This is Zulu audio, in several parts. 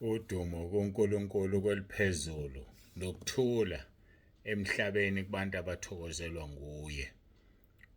Udumo kuNkulunkulu kweliphezulu nokuthula emhlabeni kubantu abathokozelwa nguye.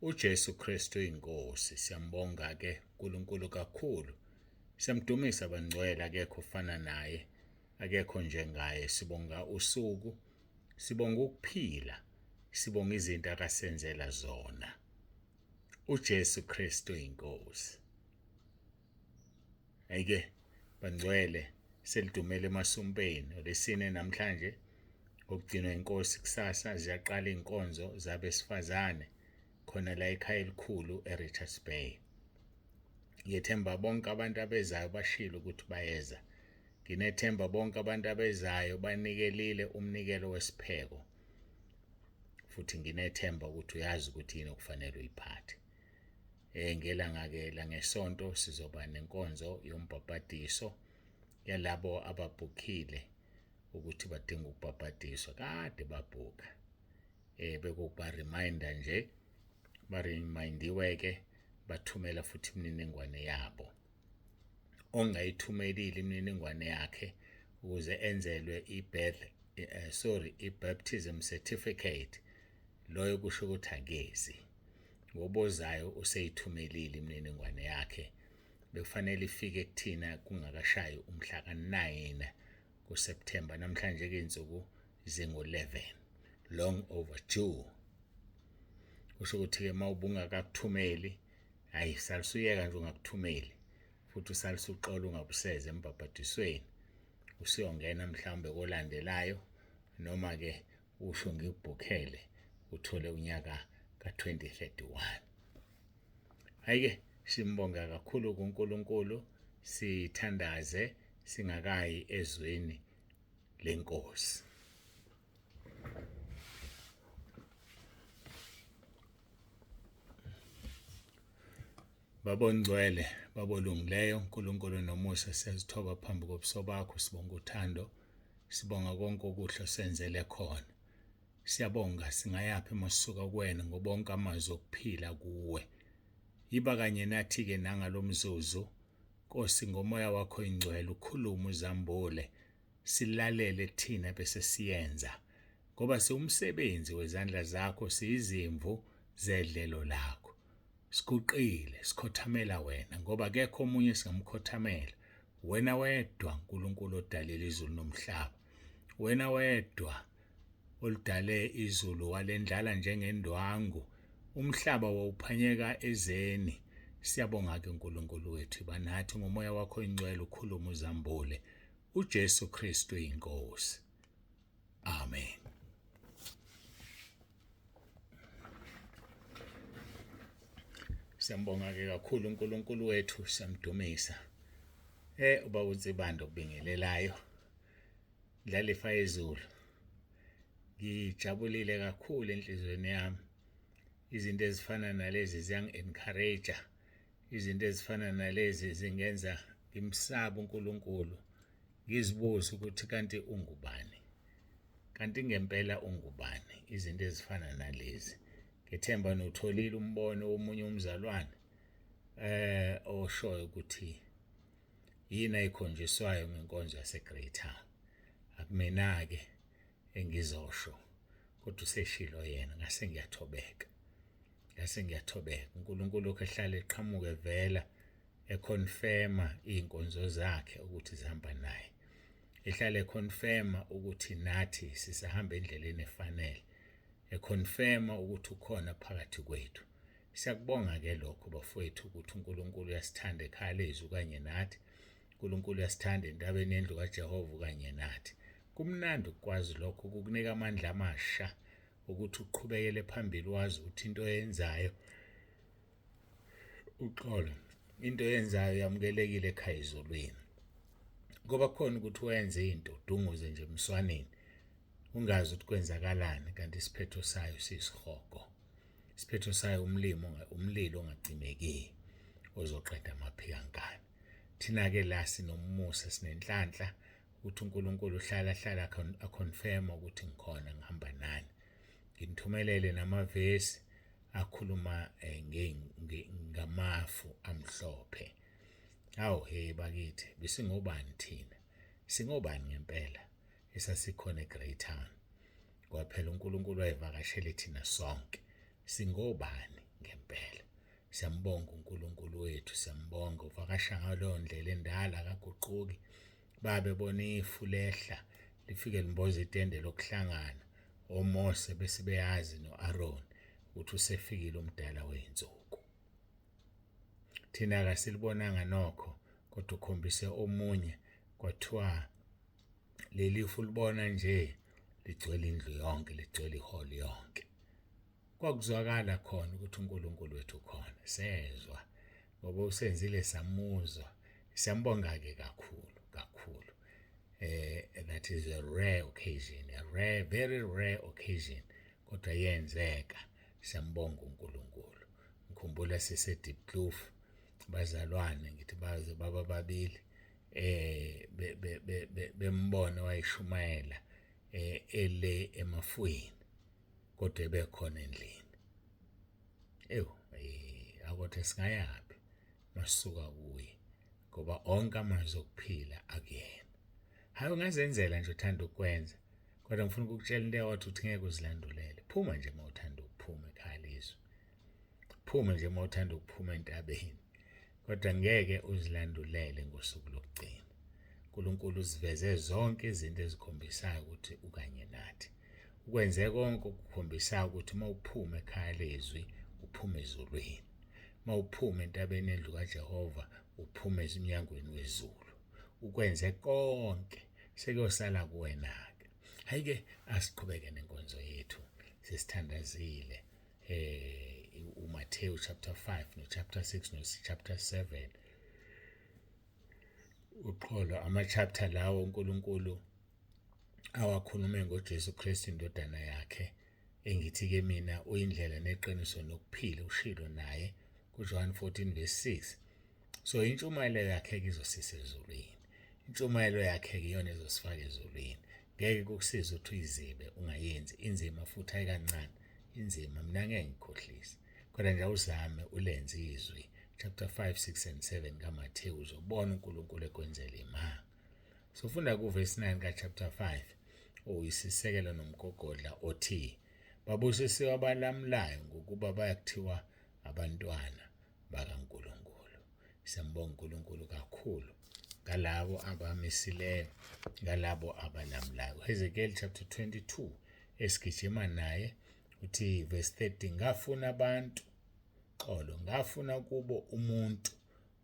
UJesu Kristu inkosi siyambonga ke uNkulunkulu kakhulu. Siyamdumisa bangcwele akekho ofana naye, akekho njengaye. Sibonga usuku, sibonga ukuphila, sibonga izinto akasenzela zona. uJesu Kristu inkosi. Ayike bangcwele selidumele emasumpeni olesine namhlanje okugcinwa inkosi kusasa ziyaqala inkonzo zabesifazane khona la ekhaya elikhulu eRichards Bay. Ngiyethemba bonke abantu abezayo bashilo ukuthi bayeza. Nginethemba bonke abantu abezayo banikelile umnikelo wesipheko. Futhi nginethemba ukuthi uyazi ukuthi yini okufanele uyiphathe. Ngelanga-ke langesonto sizoba nenkonzo yombhabhadiso yalabo ababhukhile ukuthi badinga ukubhabhadiswa kade babhuka bekukuba reminder nje baremindiwe ke bathumela futhi imininingwane yabo ongayithumelile imininingwane yakhe ukuze enzelwe i-birth sorry i-baptism certificate loyo kusho ukuthi akezi ngobozayo useyithumelile imininingwane yakhe bekufanele ifike kuthina kungakashayi umhla ka-9 kuSeptember namhlanje ke insuku zingu-11 long overdue kusho ukuthi-ke uma ubungakakuthumeli hayi salusuyeka nje ungakuthumeli futhi usalusuxola ungabuseze embhabhadisweni usuyongena mhlawumbe kolandelayo noma-ke usho ngikubhukhele uthole unyaka ka-2031 hhayi-ke simbonga kakhulu kuNkulunkulu sithandaze singakayi ezweni lenkosi. Baba ongcwele, Baba olungileyo, uNkulunkulu nomusa siyazithoba phambi kobuso bakho, sibonga uthando, sibonga konke okuhle osenzele khona. Siyabonga singayaphi uma sisuka kuwena ngoba onke amazwi okuphila kuwe. Yiba kanye nathi-ke nangalomzuzu Nkosi ngomoya wakho ingcwele ukhulume uzambule silalele thina bese siyenza ngoba siwumsebenzi wezandla zakho siyizimvu zedlelo lakho siguqile sikhothamela wena ngoba akekho omunye singamkhothamela wena wedwa uNkulunkulu odalile izulu nomhlaba wena wedwa oludale izulu walendlala njengendwangu umhlaba wawuphanyeka ezeni siyabonga ke uNkulunkulu wethu banathi ngomoya wakho ingcwele ukhuluma uzambule uJesu Kristu inkosi amen. Siyambonga ke kakhulu uNkulunkulu wethu siyamdumisa. Uba uNsibande okubingelelayo. Dlalifa izulu. Ngijabulile kakhulu enhlizweni yami. Izinto ezifana nalezi ziyangi-encourage. Izinto ezifana nalezi zingenza ngimsabe uNkulunkulu. Ngizibuze ukuthi kanti ungubani. Kanti ngempela ungubani izinto ezifana nalezi. Ngethemba notholile umbono womunye umzalwane oshoyo ukuthi yini ayikhonjiswayo ngenkonzo yaseGreytown. Akumina-ke engizosho kodwa useshilo yena ngase ngiyathobeka. Ngase ngiyathobeka. uNkulunkulu lokhu ehlale eqhamuka evela econfirma izinkonzo zakhe ukuthi zihamba naye. Ehlale econfirma ukuthi nathi sisahamba endleleni efanele. Econfirma ukuthi ukhona phakathi kwethu. Siyakubonga ke lokho bafowethu ukuthi uNkulunkulu uyasithanda ekhaya lezwi kanye nathi. uNkulunkulu uyasithanda entabeni yendlu kaJehova kanye nathi. Kumnandi ukwazi lokho kukunika amandla amasha ukuthi uqhubekele phambili wazi ukuthi into oyenzayo uxolo into oyenzayo yamukelekile ekhaya ezulwini. Ngoba khona ukuthi wenze into udunguze nje emswaneni ungazi ukuthi kwenzakalani kanti isiphetho sayo sisihogo. Isiphetho sayo umlimo umlilo ongacimeki ozoqeda amaphikankani. Thina ke la sinomusa sinenhlanhla ukuthi uNkulunkulu uhlala hlala aconfirm ukuthi ngikhona ngihamba nani. Nginithumelele namavesi akhuluma ngamafu amhlophe. Awu hey bakithi besingobani thina? Singobani ngempela esasikhona eGreytown? Ngoba phela uNkulunkulu wayevakashele thina sonke. Singobani ngempela? Siyambonga uNkulunkulu wethu, siyambonga. Uvakasha ngaleyo ndlela endala, akaguquki. Babebona ifu lehla lifike limboza itende lokuhlangana, oMose bese beyazi no-Aroni ukuthi usefikile umdala wey'nsuku. Thina kasilibonanga nokho, kodwa ukhombise omunye, kwathiwa leli fu libona nje ligcwele indlu yonke, ligcwele ihholo yonke. Kwakuzwakala khona ukuthi uNkulunkulu wethu ukhona, sezwa ngoba usenzile samuzwa. Siyambonga-ke kakhulu kakhulu. That is a rare occasion, a rare, very rare occasion, kodwa yenzeka. Siyambonga uNkulunkulu. Ngikhumbula sise Diepkloof, bazalwane, ngithi baze baba babili bembona wayeshumayela ele emafwini, kodwa ebekhona endlini. Ewu, akothi singayaphi masuka kuye, ngoba onke amazwi okuphila akuyena. Hayi, ungazenzela nje uthanda ukwenza, kodwa ngifuna ukukutshela into eyodwa, ukuthi ngeke uzilandulele. Phuma nje uma uthanda ukuphuma ekhaya lezwi, phuma nje uma uthanda ukuphuma entabeni, kodwa ngeke uzilandulele ngosuku lokugcina. uNkulunkulu uziveze zonke izinto ezikhombisayo ukuthi ukanye nathi. Ukwenze konke okukhombisayo ukuthi uma uphuma ekhaya lezwi uphuma ezulwini, uma uphuma entabeni endlu kaJehova uphuma eminyangweni wezulu. Ukwenze konke, sekuyosala kuwena-ke. Hayi-ke, asiqhubeke nenkonzo yethu. Sesithandazile uMathewu chapter 5 no chapter 6 no chapter 7, uxolo, ama-chapter lawo uNkulunkulu awakhulume ngoJesu Kristu, indodana yakhe, engithi-ke mina uyindlela neqiniso nokuphila, ushilo naye kuJohn 14 verse 6. So intshumayelo yakhe-ke izosisa ezulwini, intshumayelo yakhe-ke iyona ezosifaka ezulwini. Ngeke kukusize ukuthi uyizibe ungayenzi, inzima futhi ayikancane, inzima, mina ngeke ngikhohlise, kodwa nje awuzame ulenze izwi, chapter 5, 6 and 7 kaMathewu, uzobona uNkulunkulu ekwenzela imanga. Sofunda kuvesi 9 ka-chapter 5, oyisisekelo nomgogodla, othi babusisiwe abalamulayo, ngokuba bayakuthiwa abantwana bakaNkulunkulu. Siyambonga uNkulunkulu kakhulu ngalabo abamisileyo, ngalabo abalamulayo. Hezekiel chapter 22 esigijima naye uthi verse 30, ngafuna abantu, xolo, ngafuna kubo umuntu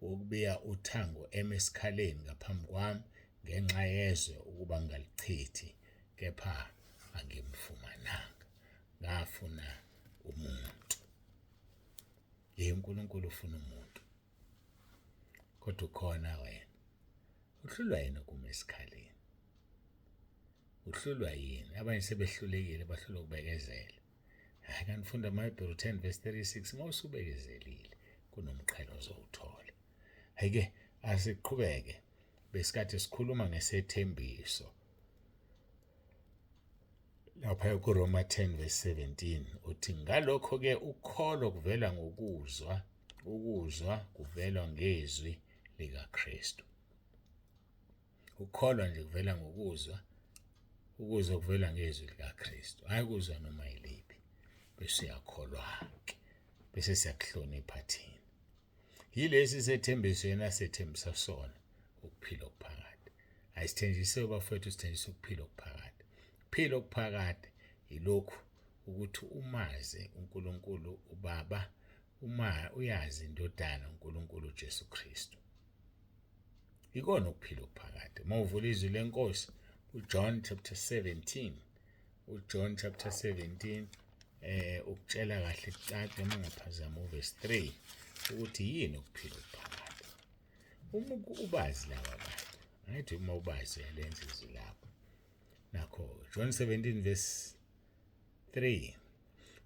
wokubiya uthango eme esikhaleni ngaphambi kwami ngenxa yezwe ukuba ngingalichithi, kepha angimfumananga. Ngafuna umuntu. Yey, uNkulunkulu ufuna umuntu, kodwa ukhona wena uhlulwa yini ukuma esikhaleni? Uhlulwa yini? Abanye sebehlulekile, bahlulwa ukubekezela. Hayi, kanti funda amaHebheru 10 verse 36, uma usubekezelile kunomqhele ozowuthola. Hayi-ke, asiqhubeke. Besikade sikhuluma ngesethembiso lapha kuRoma 10 verse 17, uthi ngalokho-ke ukholo kuvela ngokuzwa, ukuzwa kuvela ngezwi likaKristu. Ukukholwa nje kuvela ngokuzwa, ukuzwa kuvela ngezwi likaKristu, hayi ukuzwa noma yiliphi, bese uyakholwa-ke, bese siyakuhlonipha thina. Yilesi sethembiso yena sethembisa sona, ukuphila okuphakade. Ayisithenjisiwe bafowethu, sithenjiswa ukuphila okuphakade. Ukuphila okuphakade yilokhu ukuthi umazi uNkulunkulu uBaba, uma uyazi indodana uNkulunkulu uJesu Kristu. Ikona ukuphila okuphakade. Uma uvula izwi lenkosi uJohn chapter 17, uJohn chapter 17 ukutshela kahle kucace, uma ngaphazama, uverse 3, ukuthi yini ukuphila okuphakade. Uma ubazi laba bantu, angithi uma ubazi uyalenza izwi lakho. Nakho John 17 verse 3,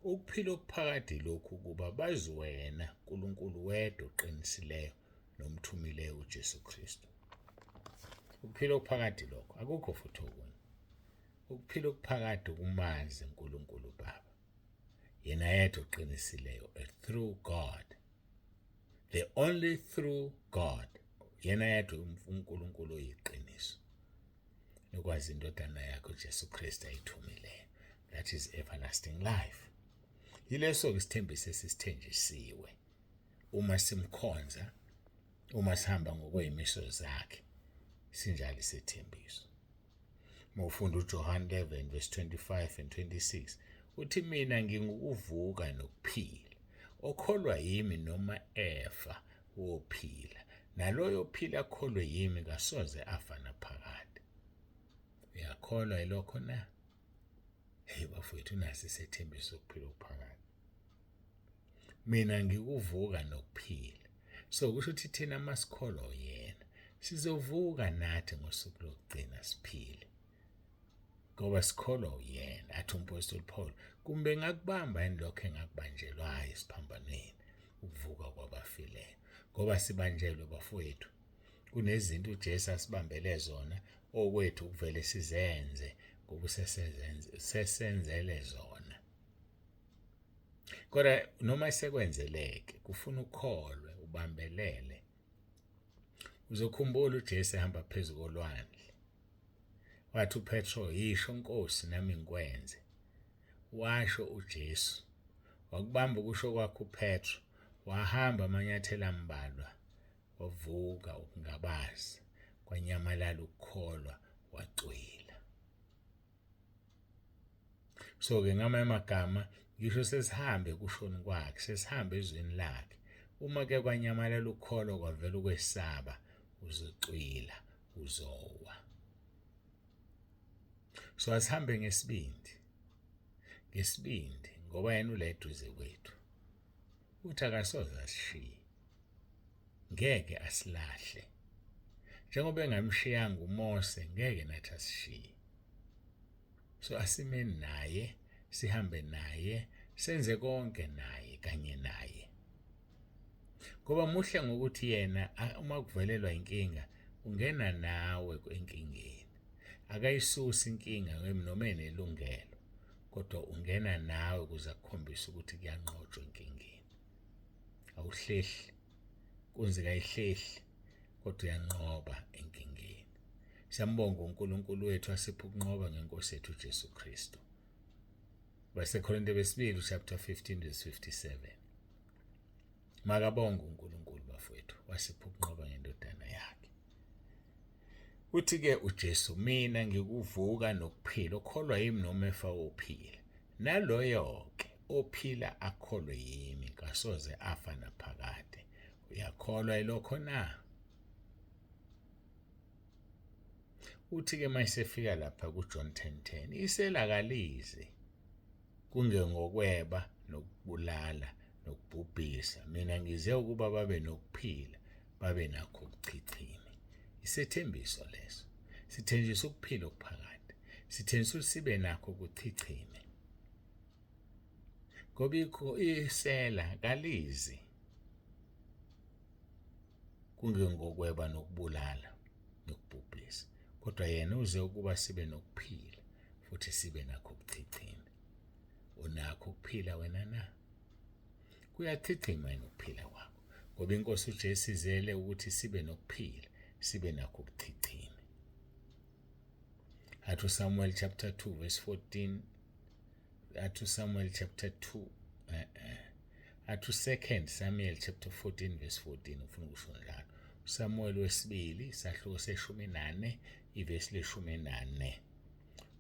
ukuphila okuphakade lokhu, kuba bazi wena uNkulunkulu wedwa oqinisileyo nomthumileyo uJesu Kristu. Ukuphila okuphakade lokho, akukho futhi okunye. Ukuphila okuphakade ukumazi uNkulunkulu Baba, yena yedwa oqinisileyo, a true God, the only true God, yena yedwa uNkulunkulu oyiqiniso. nokwazi indodana yakho uJesu Kristu ayithumileyo. That is everlasting life. Yileso-ke isithembiso esisithenjisiwe uma simkhonza, uma sihamba ngokwey'miso zakhe, sinjalo isethembiso. Uma ufunda uJohane 11 verse 25 and 26, uthi mina ngingukuvuka nokuphila. Okholwa yimi noma efa wophila, naloyo ophila akholwe yimi kasoze afa naphakade. Uyakholwa yilokho na? Hey bafowethu, nasi isethembiso sokuphila okuphakade. Mina ngikuvuka nokuphila. So kusho ukuthi thina masikholwa yena sizovuka nathi ngosuku lokugcina siphile, ngoba sikholwa uyena. Athi umpostoli Paul, kumbe ngakubamba yini lokho engakubanjelwayo esiphambanweni, ukuvuka kwabafileyo. Ngoba sibanjelwe bafowethu, kunezinto uJesu asibambele zona, okwethu kuvele sizenze ngoba sesenzele zona. Kodwa noma sekwenzeleke, kufuna ukholwe, ubambelele. Uzokhumbula uJesu ehamba phezu kolwandle, wathi uPetro, yisho Nkosi nami ngikwenze. Washo uJesu, wakubamba ukusho kwakhe uPetro, wahamba amanyathelo ambalwa, wavuka ukungabaza, kwanyamalala ukukholwa, wacwila. So-ke ngamanye amagama ngisho sesihambe kushoni kwakhe, sesihambe ezweni lakhe, uma ke kwanyamalala ukukholwa kwavela ukwesaba, uzocwila, uzowa. So asihambe ngesibindi, ngesibindi, ngoba yena ula eduze kwethu, uthi akasoze asishiye, ngeke asilahle. Njengoba engamshiyanga uMose, ngeke nathi asishiye. So asimeni naye, sihambe naye, senze konke naye kanye naye. Ngoba muhle ngokuthi yena uma kuvelelwa inkinga ungena nawe enkingeni. Akayisusi inkinga noma enelungelo, kodwa ungena nawe ukuze akukhombise ukuthi kuyanqotshwa enkingeni. Awuhlehli, kunzi kayihlehli, kodwa uyanqoba enkingeni. Siyambonga uNkulunkulu wethu asiphe ukunqoba ngenkosi yethu uJesu Kristu. BaseKorinte besibili chapter 15 verse 57. Makabonge uNkulunkulu bafowethu, wasipha ukunqoba ngendodana yakhe. Uthi ke uJesu, mina ngikuvuka nokuphila, okholwa yimi noma efa wophila. Naloyo ke ophila akholwe yimi kasoze afa naphakade. Uyakholwa yilokho na? Uthi ke mayisefika lapha kuJohn 10:10, isela kalize kungengokweba nokubulala nokubhubhisa, mina ngize ukuba babe nokuphila, babe nakho ukuchichima. Isethembiso leso, sithenjiswa ukuphila okuphakade, sithenjiswa ukuthi sibe nakho ukuchichime. Ngoba isela kalizi kungengokweba nokubulala nokubhubhisa, kodwa yena uze ukuba sibe nokuphila futhi sibe nakho ukuchichima. Unakho ukuphila wena na? Kuyachichima yini ukuphila kwakho? Ngoba inkosi uJesu izele ukuthi sibe nokuphila, sibe nakho ukuchichima. Athi uSamuel chapter 2 verse 14, athi uSamuel chapter 2, athi u2 Samuel chapter 14 verse 14, ufuna ukusho njalo. uSamuel wesibili sahluko se-14 ivesi le-14.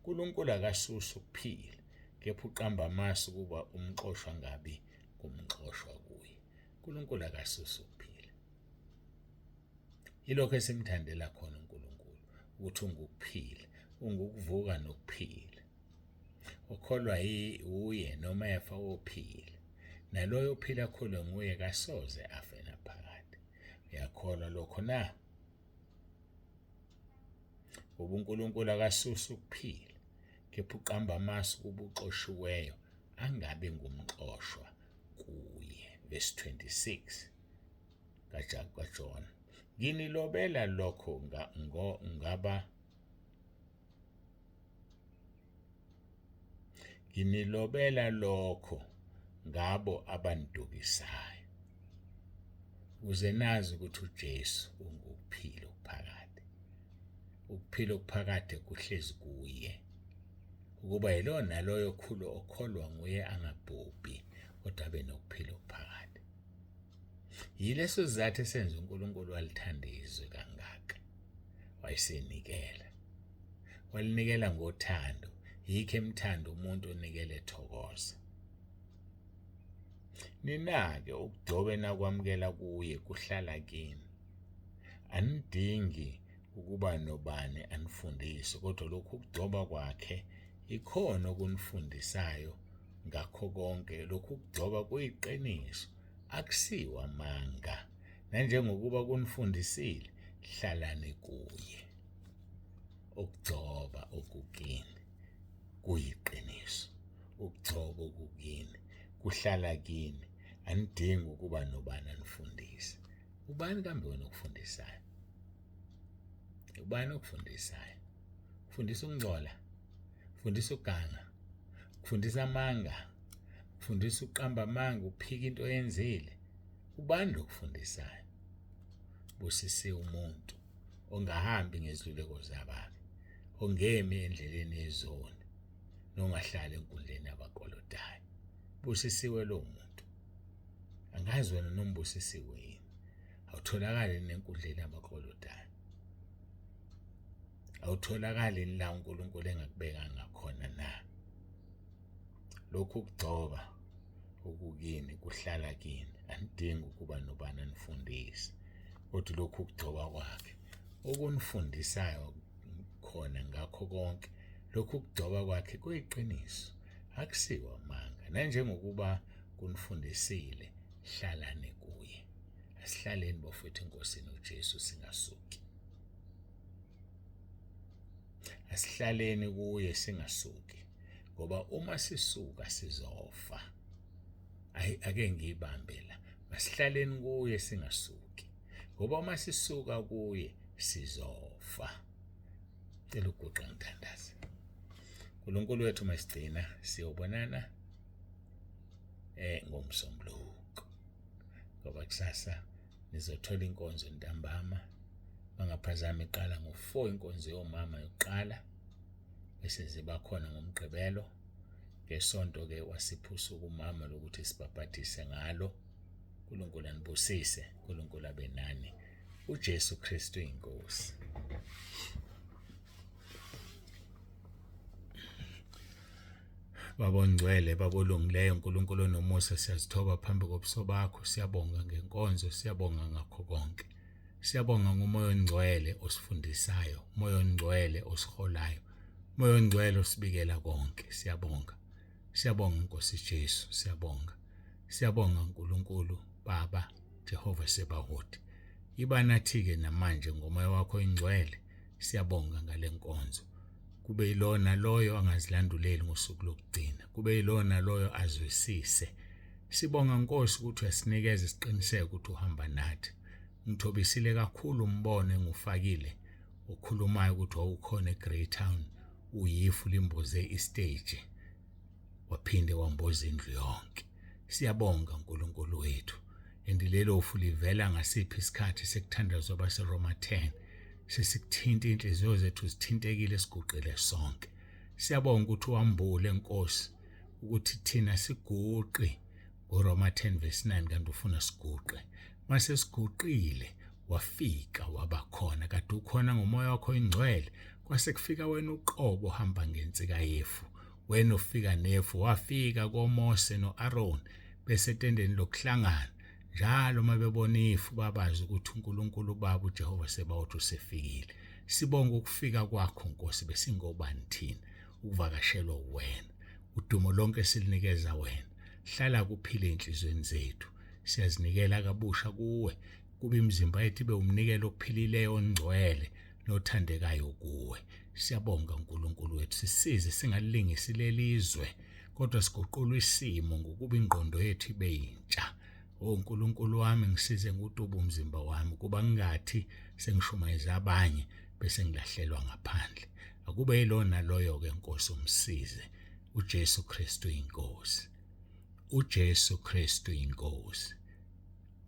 uNkulunkulu akasusi ukuphila, kepha uqamba amasu ukuba umxoshwa ngabi kumxoshwa kuye. uNkulunkulu akasusi ukuphila. Yilokho esimthandela khona uNkulunkulu, ukuthi ungukuphila, ungukuvuka nokuphila. Okholwa uye noma efa wophila, naloyo ophila akholwe nguye kasoze afe naphakade. Uyakholwa lokho na? Ngoba uNkulunkulu akasusi ukuphila, kepha uqamba amasu kuba uxoshiweyo angabi ngumxoshwa kuye. Verse 26 kaJohn, nginilobela lokho ngaba nginilobela lokho ngabo abanidukisayo, ukuze nazi ukuthi uJesu ungukuphila okuphakade. Ukuphila okuphakade kuhlezi kuye. Ukuba yilowo naloyo khulo okholwa nguye angabhubhi kodwa abe nokuphila okuphakade. Yileso sizathu esenza uNkulunkulu walithanda izwe kangaka. Wayesenikela. Walinikela ngothando. Yikho emthanda umuntu onikele ethokoza. Nina-ke ukugcoba enakwamukela kuye kuhlala kini. Anidingi ukuba nobani anifundise, kodwa lokhu kugcoba kwakhe ikhona okunifundisayo ngakho konke. Lokhu kugcoba kuyiqiniso, akusiwo amanga. Nanjengokuba kunifundisile, hlalani kuye. Ukugcoba okukini kuyiqiniso. Ukugcoba okukini kuhlala kini. Anidingi ukuba nobani anifundise. Ubani kambe wena okufundisayo? Ubani okufundisayo? Ufundisa ukungcola, ufundisa ukuganga, ufundisa amanga, ufundisa ukuqamba amanga, uphika into oyenzile. Ubani lokufundisayo? Busisiwe umuntu ongahambi ngeziluleko zababi, ongemi endleleni yezoni, nongahlali enkundleni yabakolotayo. Busisiwe lowo muntu. Angazi wena noma ubusisiwe yini. Awutholakali nenkundleni yabaklolodayo. Awutholakali la uNkulunkulu engakubekanga khona na. Lokhu kugcoba okukini kuhlala kini. Anidingi ukuba nobani anifundise. Kodwa lokhu kugcoba kwakhe okunifundisayo khona ngakho konke lokhu kugcoba kwakhe kuyiqiniso akusiwo amanga nanjengokuba kunifundisile hlalani kuye. Asihlaleni bafowethu eNkosini uJesu singasuki. Asihlaleni kuye singasuki ngoba uma sisuka sizofa. Ayi ake ngiyibambe la. Masihlaleni kuye singasuki ngoba uma sisuka kuye sizofa. Cela uguqa ngithandaze. uNkulunkulu wethu masigcina siyobonana ngoMsombuluko ngoba kusasa nizothola inkonzo ntambama bangaphazami iqala ngo-4 inkonzo yomama yokuqala bese ziba khona ngoMgqibelo ngesonto-ke wasipha usuku umama lokuthi sibhabhadise ngalo. uNkulunkulu anibusise, uNkulunkulu abe nani. uJesu Kristu inkosi. Baba ongcwele, Baba olungileyo, uNkulunkulu onomusa, siyazithoba phambi kobuso bakho, siyabonga ngenkonzo, siyabonga ngakho konke. Siyabonga ngomoya ongcwele osifundisayo, umoya ongcwele osiholayo, umoya ongcwele osibikela konke. Siyabonga. Siyabonga Nkosi Jesu, siyabonga. Siyabonga uNkulunkulu Baba Jehova Sebawoti. Iba nathi-ke namanje ngomoya wakho ingcwele. Siyabonga ngale nkonzo. Kube yilowo naloyo angazilanduleli ngosuku lokugcina. Kube yilowo naloyo azwisise. Sibonga Nkosi ukuthi uyasinikeza isiqiniseko ukuthi uhamba nathi. Ngithobisile kakhulu umbono engufakile okhulumayo ukuthi wawukhona eGreytown uyifu limboze istage waphinde wamboza indlu yonke. Siyabonga uNkulunkulu wethu. And lelo fu livela ngasiphi isikhathi sekuthandazwa baseRoma 10 sesikuthinta inhliziyo zethu zithintekile siguqile sonke. Siyabonga ukuthi wambule Nkosi ukuthi thina siguqi ngoRoma 10 verse 9 kanti ufuna siguqe. Mase siguqile wafika waba khona kade ukhona ngomoya wakho ingcwele kwase kufika wena uqobo hamba ngensika yefu wena ufika nefu wafika koMose noAron besetendeni lokuhlangana njalo uma bebona ifu babazi ukuthi uNkulunkulu ubaba uJehova Sebawoti usefikile. Sibonga ukufika kwakho Nkosi, besingobani thina ukuvakashelwa uwena. Udumo lonke silinikeza wena. Hlala kuphile enhlizweni zethu. Siyazinikela kabusha kuwe kuba imizimba yethu ibe umnikelo ophilileyo ongcwele nothandekayo kuwe. Siyabonga uNkulunkulu wethu, sisize singalingisi lelizwe kodwa siguqulwe isimo ngokuba ingqondo yethu ibe yintsha. O Nkulunkulu wami, ngisize ngutuba umzimba wami kuba ngingathi sengishumayeza abanye bese ngilahlelwa ngaphandle. Akube yilona loyo ke Nkosi umsize. uJesu Kristu inkosi. uJesu Kristu inkosi.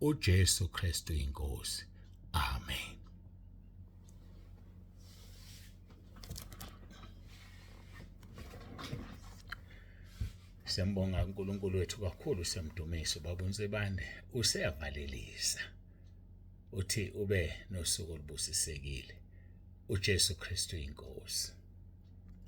uJesu Kristu inkosi. Amen. Siyambonga uNkulunkulu wethu kakhulu, siyamdumisa ubaba uNsibande, useyavalelisa. Uthi ube nosuku olubusisekile. UJesu Kristu inkosi.